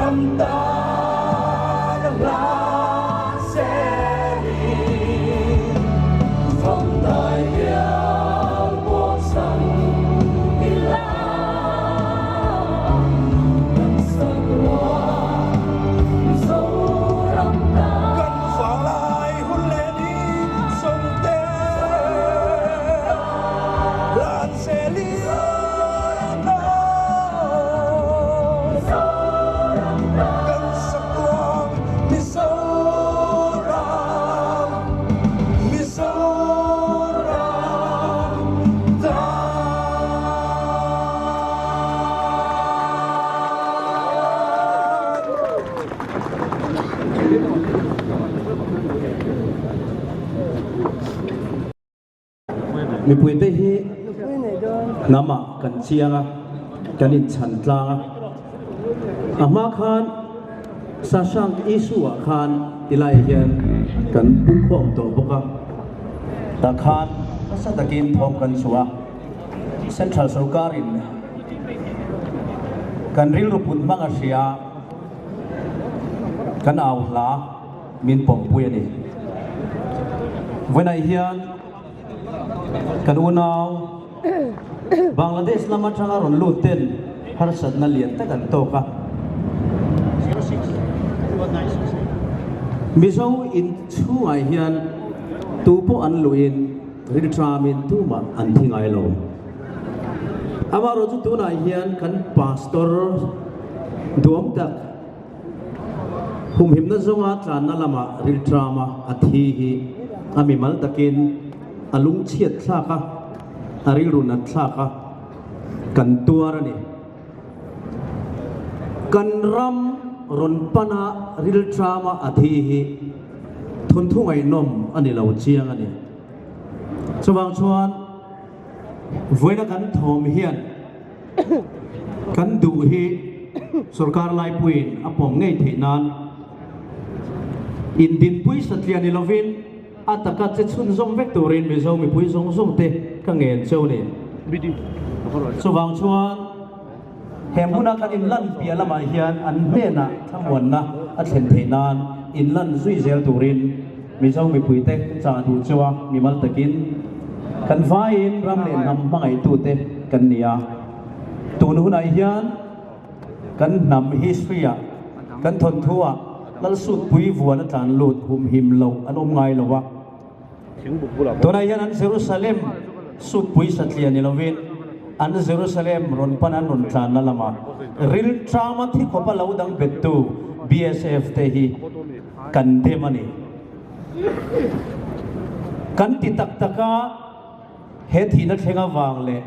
Ram tan a hlan zelin Vangdai bial pawh chang ila Kan sakhua Mizoram tan. Kan vanglai hun leh ni zawngte hlan zelin Kan sakuang Mizoram, Mizoram tan. Mipuite hi hnamah kan chiang a, kan inchhan tlang a. A hma khan Sashank issue-ah khan tilai hian kan pungkhawm tawh bawk a, tah khan nasa takin thawm kan chhuah a. Central sorkarin kan rilru put hmang a hria a, kan au hla. Min pawmpui a ni. Vawiinah hian kan unau Bangladesh lam atanga rawn lut ten harsatna lian tak an tawk a. Mizo in chhungah hian tu pawh an luhin rilṭamin tumah an thi ngai lo. Amaherawhchu tunah hian kan pastor duam tak, Humhimna zawnga tlanna lamah rilṭama a thi hi a mimal takin a lungchhiat thlak a, a rilru nat thlak a, kan tuar a ni. Kan ram rawn pana rilṭama a thi hi thawnthu ngaihnawm a ni lo chiang a ni. Chuvang chuan vawiina kan thawm hian Kan duh hi sorkar laipuiin a pawm ngei theih nan indinpui satliah ni lovin a taka che chhunzawm vek turin Mizo mipui zawng zawng te ka ngen cheu ni. Chuvang chuan he hmuna kan inlan piah lamah hian an hnenah thlamuanna a thlen theih nan inlan zui zel turin Mizo mipuite chah duh chu a mimal takin kan vaiin ram leh hnam hmangaihtute kan ni a. Tun hunah hian kan hnam history-ah, kan thawnthu-ah Lalsutpui vuan a tlan lut humhim loh an awm ngai lo a. Tunah hian an Jerusalem sutpui satliah ni lovin an Jerusalem rawn pan an rawn tlanna lamah rilṭama thi khawpa lo dang bettu BSF te hi kan dem a ni. Kan ti tak tak a, he thihna thleng avang leh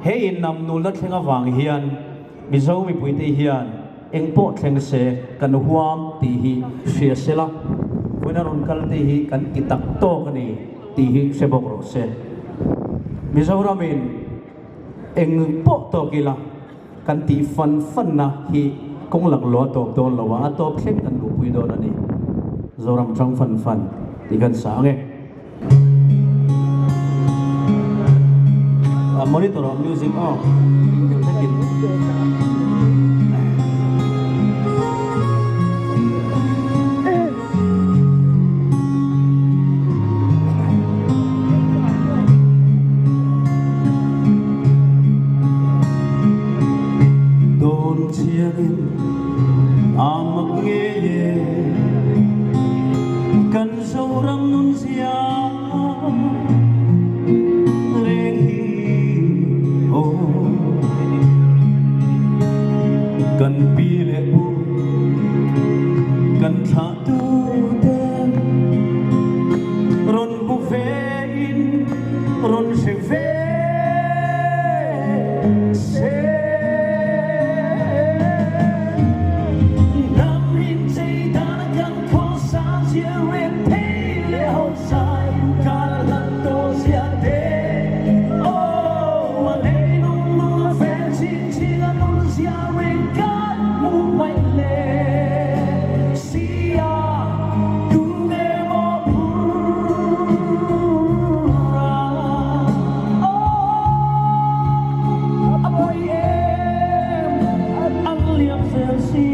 he innamnulna thleng avang hian Mizo mipuite hian eng pawh thleng se kan huam tih hi hria se la, vawiin a rawn kal te hi kan ti tak tawk a ni tih hi hre bawk rawh se. Mizoramin eng pawh tawk ila, Kan tih fan fanna hi kawng laklawh a tawp dawn lo a, a tawp thleng kan luhpui dawn a ni. Zoram tang fan fan tih kan sa ang e. A monitor ah music aw ring deuh hlekin. Dawn chiangin a mak ngei e, kan Zoram nun zia reng hi aw. Kan pi leh pu kan thlah tu ten rawn bu ve in rawn hre ve se. Hnam in chei dan a kan khaw sang zia reng phei leh ho sai kar hlat tawh zia te. Aw a lei lung lung a fel chin chin a nun zia reng kan hmu hmaih le sia tu nge maw phur a. Aw a pawi em an liam zel si.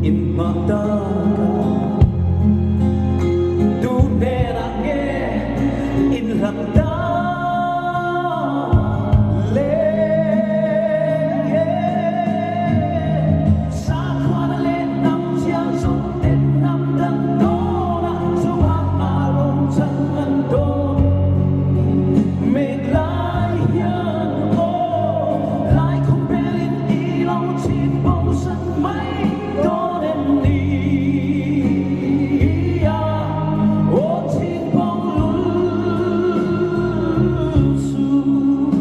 In nghah tak a? Tu hnenah nge in hlan tak le? Sakhuana leh hnam chiang zawng ten hnam dang dawn a, chuvang a rawn chang an dawn. Mek lai hian aw, lai khawpelin i lo chhit bo san mai dawn em ni? Aw chhit bo lul suh.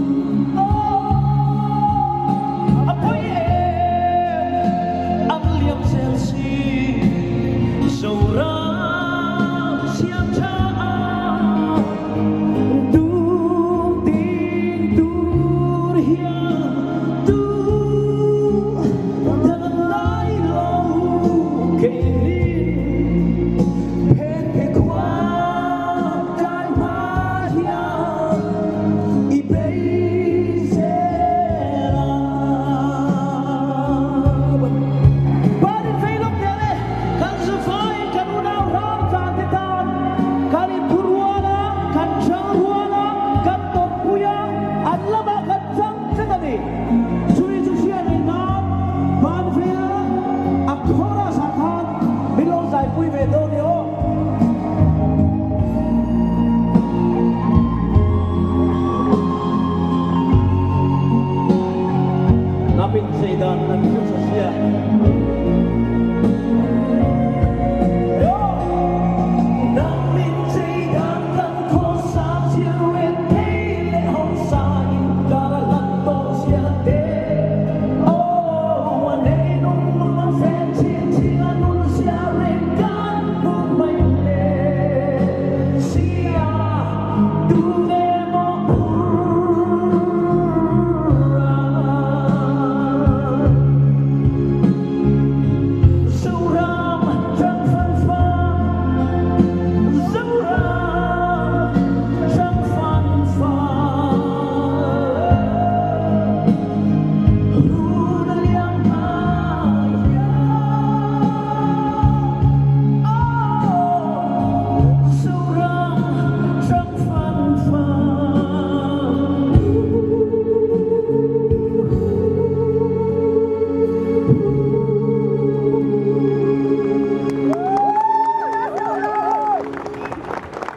Aw, a pawi em, an liam zel si, Zoram siam tha a. Tum ding tur hian tu dan an lai lo keinin phen phe khua kai hma hian i bei zel a. Parin fei lawk teh le, kan zufai kan unau ram tlan te tan kan inthu rual a, kan chang rual a, kan tawrhpui a, an lamah kan chang tlat a ni. Chumi chu hriat reng nan Banvela a chorus ah khan min lo zaipui ve dawn ni aw. Hnam inchei dan an hmu tha sia.